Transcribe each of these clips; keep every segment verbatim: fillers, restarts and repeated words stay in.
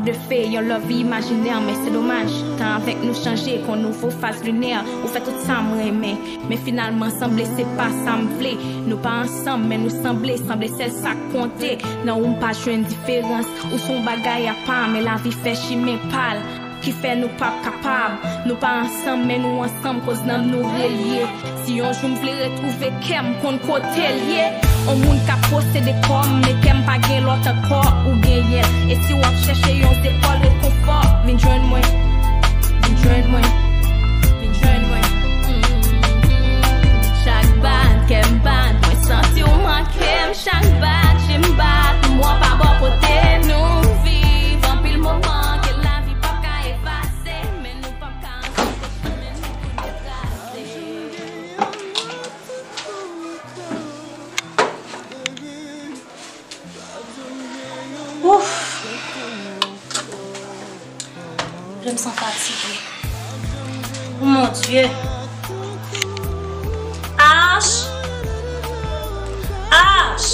De fe, yon love imajinè, men se domaj. Tan avèk nou chanje, kon nouvo faz linè. Ou fè tout sa m renmen, men finalman sanble se pa sa m vle. Nou pa ansanm, men nou sanble, sanble sèl sa k konte. Nan ou m pa jwenn diferans, ou se yon bagay apa, men lavi fè chimen pa l. Ki fè nou p ap kapab. Nou pa ansanm, men nou ansanm, koz nanm nou relye. Si yon jou m vle retwouve kè m, konn kote l ye. On moun k ap posede kò m, men kè m pa gen lòt ankò, ou genyen l. E si w ap chèche yon zepòl rekonfò, vin jwenn mwen. Vin jwenn mwen. Vin jwenn mwen. Mm. Chak bat kè m bat, mwen santi w manke m. Chak bat je m bat, m wè w pa bò kote m. Nou viv anpil moman ke lavi p ap ka efase, men nou p ap ka ansanm, men nou konn kraze. Ouf! Je m san fatige. Oh mon Dieu! Ach! Ach!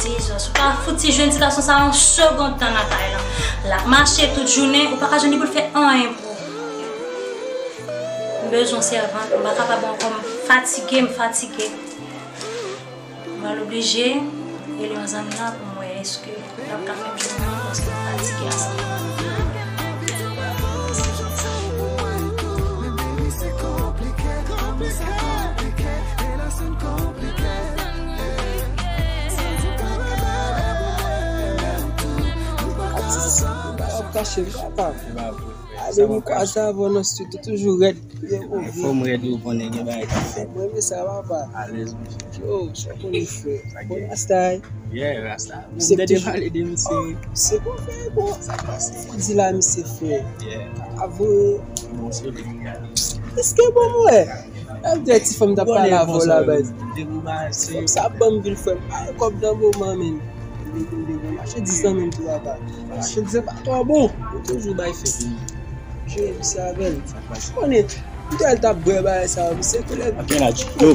Jesus, ou pa fouti jwenn ti gason sa yon segonn tan nan kay lan. L ap mache tout jounen, ou pa ka jwenn li pou l fè anyen pou ou. M bezwen sèvant, m pa kapab ankò, m fatige, m fatige. Mwen oblije rele yon zanmi la pou m wè èske l ap ka fè m jwenn mwen paske m fatige ansanm. Ap kache m, papa. Ade m kwaze avè w nan street, ou toujou rèd. Fò m rèd, ou konnen gen bagay k ap fèt. Mwen renmen sa, papa. Alèz, monchè. Yo, sa w konnen, frè. Bon, rasta. Yeah, rasta. M tande pale de misye. Se bon, frè, bon. Sa k pase? Ou di la, misye, frè. Yeah. Avoye. Bon, se li. Èske bon, mwen? Ap di ti fanm t ap pale avè w la, baz. Fanm sa ap ban m vil, frè m. Pa gen kòb nan moman, men. Mache di zanmi m tou, papa. Mache di se pa twò bon. Ou toujou bay fèt. Jwe misye avè l. Konnen, m te al t ap bwè bagay sa yo, misye koulè. Apen la, yo.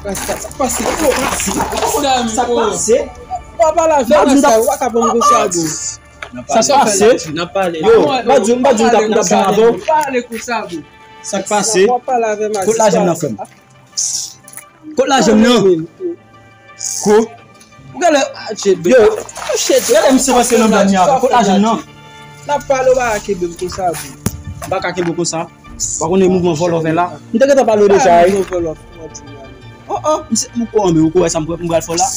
Rasta, sa k pase? Sa k pase? Sa k pase? Papa la fè rasta, ou pa ka pran m konsa, bro. Sa k pase? Yo, m pa di, m pa di m t ap, m t ap byen avè w. Pale konsa, bro. Sa k pase? Kot lajan m nan, frè m? Kot lajan m nan? Ko? Ou gade, yo, gade misye panse nan blan ni avè. Kot lajan m nan? N ap pale, ou pa ka kenbe m konsa, bro. M pa ka kenbe w konsa. Ou pa konnen mouvman vòlò fè la? M te gentan pale w deja, wi. Oh, oh, misye, ou ko, men ou ko wè sa m pral fè w la?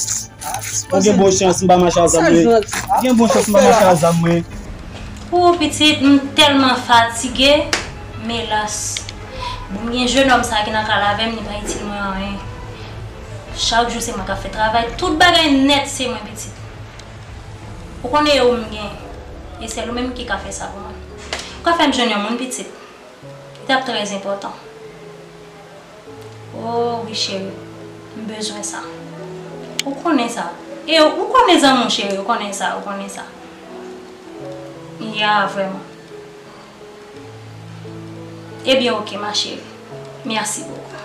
Ou gen bon chans m pa mache a zam, mwen. Ou gen bon chans m pa mache a zam, mwen. Pou pitit, m tèlman fatige, men elas. Bon, gen jennonm sa ki nan kay la avè m, li pa itil mwen anyen. Chak jou se mwen k ap fè travay, tout bagay nèt se mwen, pitit. Ou konnen e ou m gen, e sèl ou menm ki ka fè sa pou mwen. Ou ka fè m jwenn yon moun, pitit. Li t ap trè enpòtan. Oh wi cheri, m bezwen sa. Ou konnen sa. E ou konnen zanmi w cheri, ou konnen sa, ou konnen sa. Ya, vrèman. Ebyen, ok, ma chérie. Merci beaucoup.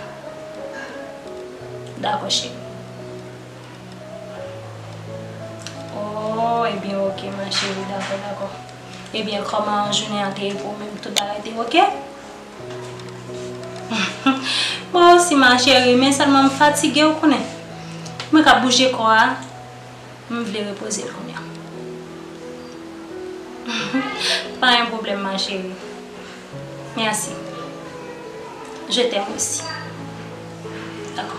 Dakò, cheri. Oh, ebyen, ok, ma chérie, dakò, dakò. Ebyen, kòman jounen an te ye pou ou menm, tout bagay te ok? Mwen osi, ma chérie, men sèlman m fatige, ou konnen. Mwen k ap bouje kò a, m vle repoze l kounye a. Pa gen pwoblèm, ma chérie. Merci. Je t'aime aussi. Dakò.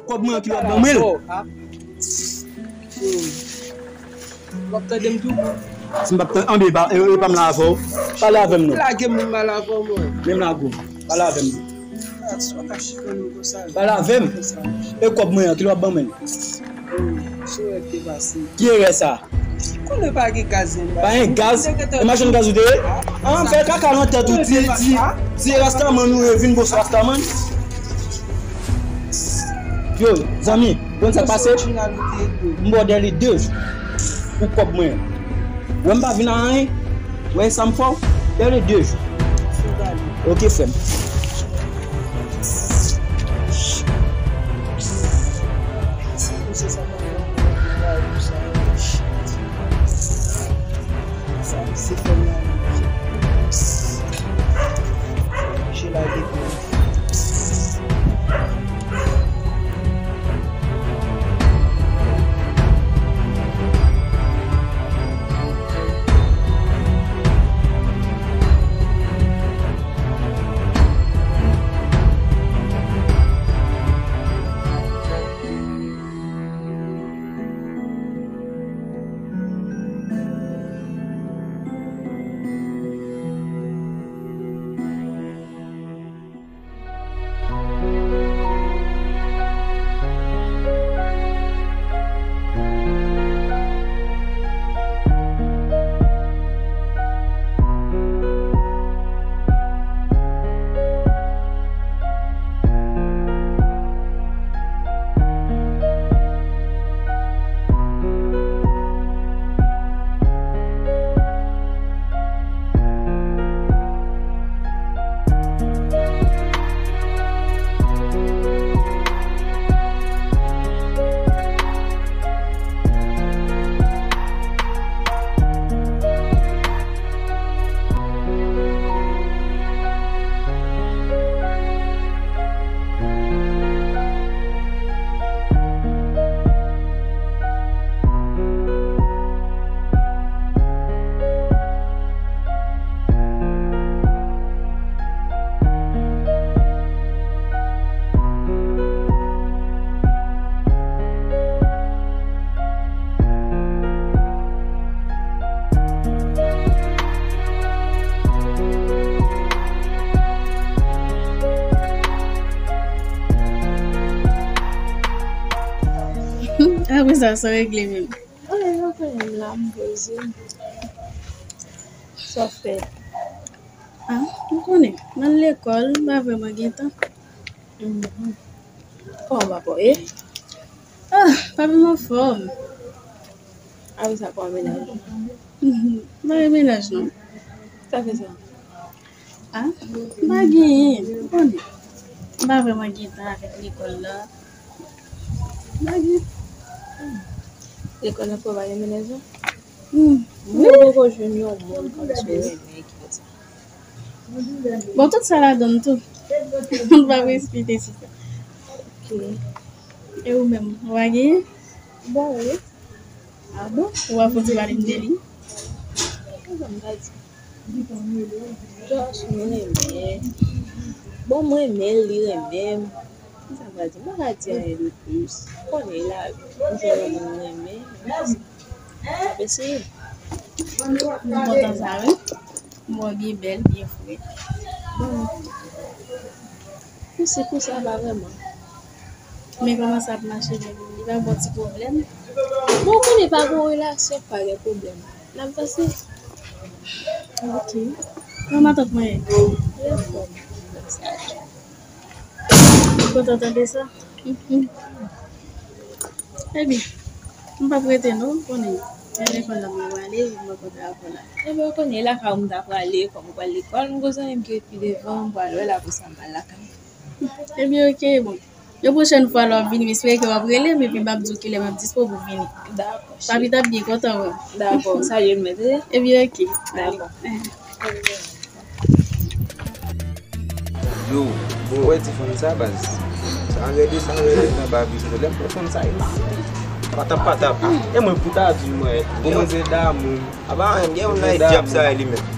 Kòb mwen an ki w ap ban mwen l. W ap tande m tou. Si m p ap tande, anben, e pa, e, e pa m la avè w. Pale avè m non. Lage m, m pale avè w, mwen. Men m lage w. Pale avè m non. Ah, sa w ka chifon nou konsa. Pale avè m. E kòb mwen an, ki lè w ap ban mwen? Oh, se erè k te pase. Ki erè sa? Konnen pa gen gaz nan. Pa gen gaz? E machann gaz ou te ye? An, fè kaka nan tèt ou, di, di, di rastaman nou ye, vin bosò rastaman. Yo, zanmi, konn sa k pase? M ba w dèle de jou pou kòb mwen. Wè m pa vin a anyen. Wè sa m fè w? Dèle de jou. Ok, frè m. Apre sa, sa regle menm. Anyen, non, konnen m la, m poze. Sa w fè? Ah, m konnen. M al lekòl, m pa vrèman gen tan. Mhm. Kòman papa w ye? Ah, papa m anfòm. Apre sa, kòman mennaj ou? M pa gen mennaj, non. Sa fè sa? Ah, m pa genyen, ou konnen. M pa vrèman gen tan avèk lekòl la. M pa gen. Lekòl la fè w pa gen mennaj, non? Hmm. Mwen poko jwenn yon moun kòmsi w renmen ki konsa. Bon, tout sa ladann tou. M pa prespite sou sa. Ok. E ou menm, ou pa genyen? Bon, wi. Ah bon? Ou pa fouti pale m de li? Kisa m ka di? Just mwen renmen. Bon, mwen renmen l, li renmen m. Kisa m ka di? M pa ka di anyen de plis. Ou konnen la, m jwenn yon moun mwen renmen. M ap eseye. M kontan sa, wi. M wè w byen bèl, byen fre. Bon. Pou se konsa, pa vrèman. Men kòman sa ap mache menm? Li pa bon ti pwoblèm? Bon, ou konnen pa gen relasyon k pa gen pwoblèm. N ap vanse. Ok. Kòman matant mwen ye? Li anfòm. Ou kontan tande sa? Mhm. Ebyen, m p ap rete non, ou konnen. Gen lekòl la mwen prale, m pa konn avè w la. Ebyen, ou konnen, e lakay ou m ta prale, kòm ou pral lekòl, m gon zanmi m ki ret pi devan, m pral wè l, apre sa m pral lakay. Ebyen, ok, bon. Yon pwochèn fwa lè w ap vini, m espere ke w ap rele m, epi m ap di w kilè m ap dispo pou vini. Dakò, cheri. Papi t ap byen kontan wè w. Dakò, salye l mèt, wi. Ebyen, ok. Dakò. Yo, bon, ou wè ti fanm sa, baz. Sa rèd wi, sa rèd wi, nan ba vizyon. Lè m pran fanm sa, e mache. Patap, patap. E mwen pou ta di mwen, bon, manzè damou. Apa, anyen, gen yon nan e dyab sa ye li menm.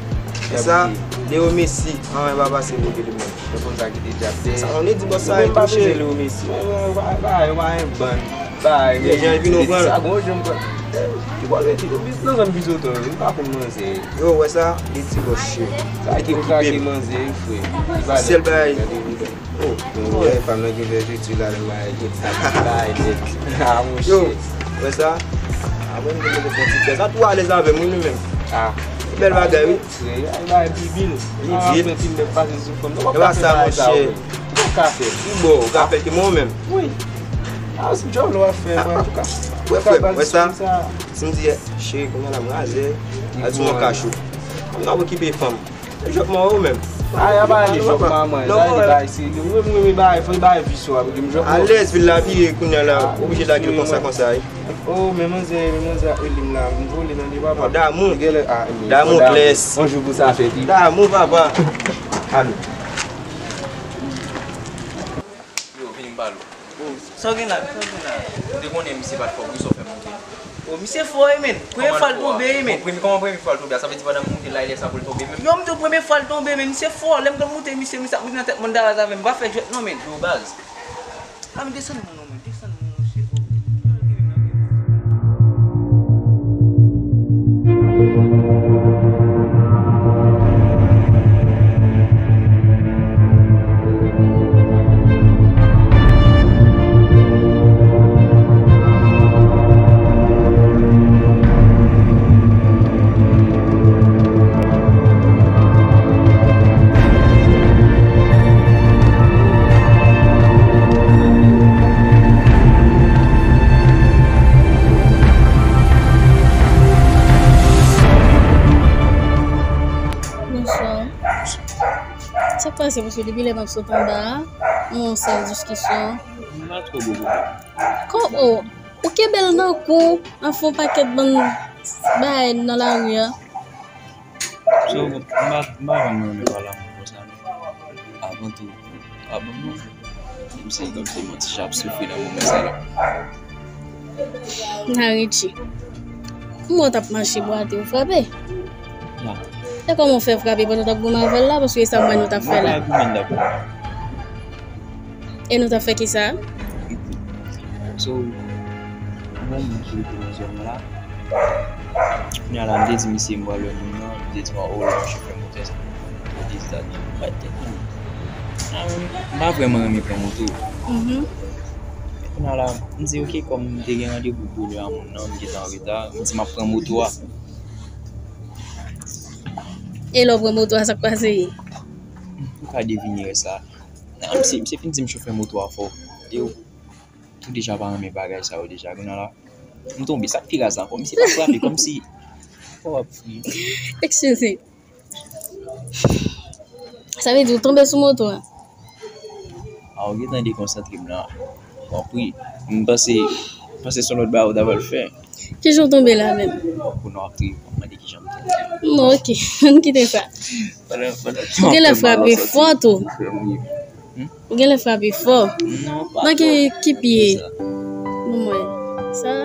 E sa, Leo Messi, anyen pa pase pou li menm. Yo konn sa ki te dyab te. Sa, on di bòs sa e touche. Yo pa bezwen Leo Messi. Yo pa, yo pa, yo pa yon bann. Ba, men jan epi nou pran. Sa bon, jan pran. Ki bò rete? Nan zòn Bizoton, li pa konn manzè. Yo, wè sa, li ti bòs chè. Sa ki pou krake manzè, frè. Sèl bagay. Oh, bon, wè, fanm nan gen vèjeti la, lè bagay gen bagay nèt. Ah, monchè. Yo, wè sa? Ah, bon, mwen gen fon ti kè. Sa tou alèz avè m, wi, nou menm. Ah. Bèl bagay, wi. Frè, ay bay pibil. Li di. Apre ti nèg pase sou fanm. E pa sa, monchè. Ou ka fè. Ki bò, ou ka fè ki mwen menm. Wi. A, se djòb la w ap fè, an tou ka. Wè, frè, wè sa. Si m di, cheri, kounye a la m razè, al sou yon kachou. M ap okipe fanm. E jòb mwen ou menm. A, y ap ale jòb manman. Non, sa li bay, se li. Mwen, mwen, mwen bay, fò l bay vi sou ap di m jòb mwen. Alèz, vil la vire, kounye a la, oblije lage l konsa, konsa, wi. Oh, men manzè, men manzè ak Elim la, m vole nan de papa. Damou. Damou klès. Yon jou pou sa fèt, wi. Damou, papa. Alo. Yo, vini m pale w. Oh, sa w gen la, sa w gen la? Ou te konnen misye pa t fò, poukisa w fè monte? Oh, misye fò, wi, men. Premye fwa l tonbe, wi, men. Bon, premye, kòman premye fwa l tonbe a? Sa vle di pandan m monte la, e lè sa pou l tonbe menm? Yo, m di w premye fwa l tonbe, men. Misye fò, lè m t ap monte, misye, misye ap ret nan tèt mwen, daraz avè m. M pa fè jwèt non, men. Yo, baz. A, men desann mwen non, men. Desann mwen, monchè. Bonswa. Sa k pase, paske depi lè m ap sot anba a, nou yon sèl diskisyon. M pa twò bon pou sa. Kòm, oh, ou kenbe l nan kou, an fè yon pakèt bann bagay nan lari a. So, m pa, m pa janm renmen pale anmou konsa, non. Avan tou, pa ban m non. Misye kòmsi manti j ap soufri nan moman sa la. Nan Richie. M wè w t ap mache bwate, ou frape? Non. E kòman w fè frape pandan w t ap goumen avè l la? Paske e sa m wè nou t ap fè la. M pa goumen, m t ap goumen. E nou t ap fè kisa? So, mwen menm ki rete nan zòn nan la. Kounye a la, m te di misye m pral wè moun nan, li te di m, "Oh, lè yon chofè motè sa." Li te di sa, li pa t gen moun. Ah, m pa vrèman renmen pran moto. Mhm. Kounye a la, m di, ok, kòm m te gen randevou pou lè a moun nan, m gentan an reta, m di m ap pran moto a. E lè w pran moto a, sa k pase? Ou ka devine rès la. Nan, misye, misye fin di m chofè moto a fò. E ou, ou deja pa renmen bagay sa yo deja. Kounye a la, m tonbe. Sa k pi raz la ankò, misye pa frape, kòmsi. Fò w ap fri. Excuse. Sa vle di ou tonbe sou moto a? A, ou gentan dekonsantre m la. Konpri. M panse, m panse se yon lòt bagay ou ta pral fè. Kijan w tonbe la menm? Kounye a w ap triye pou mande kijan m tonbe. Non, ok. Ann kite sa. Pandan, pandan Ou genlè frape fò tou. Ou genlè frape fò. Non, pa Nan ki, ki pye? sa. Bon, mwen. Sa?